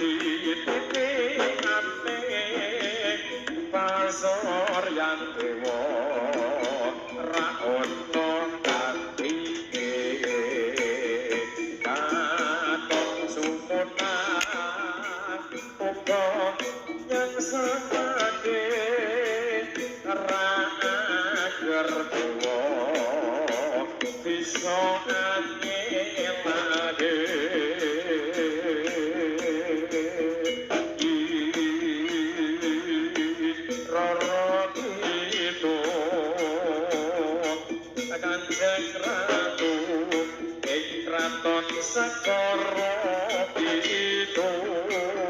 Adititiane pasoryan dewa ra ono kandinge, katon sumunan uga nyangsamake ra ager dewa bisa anyelake. Roro Kidul Kanjeng Ratu ing kraton Segara Kidul.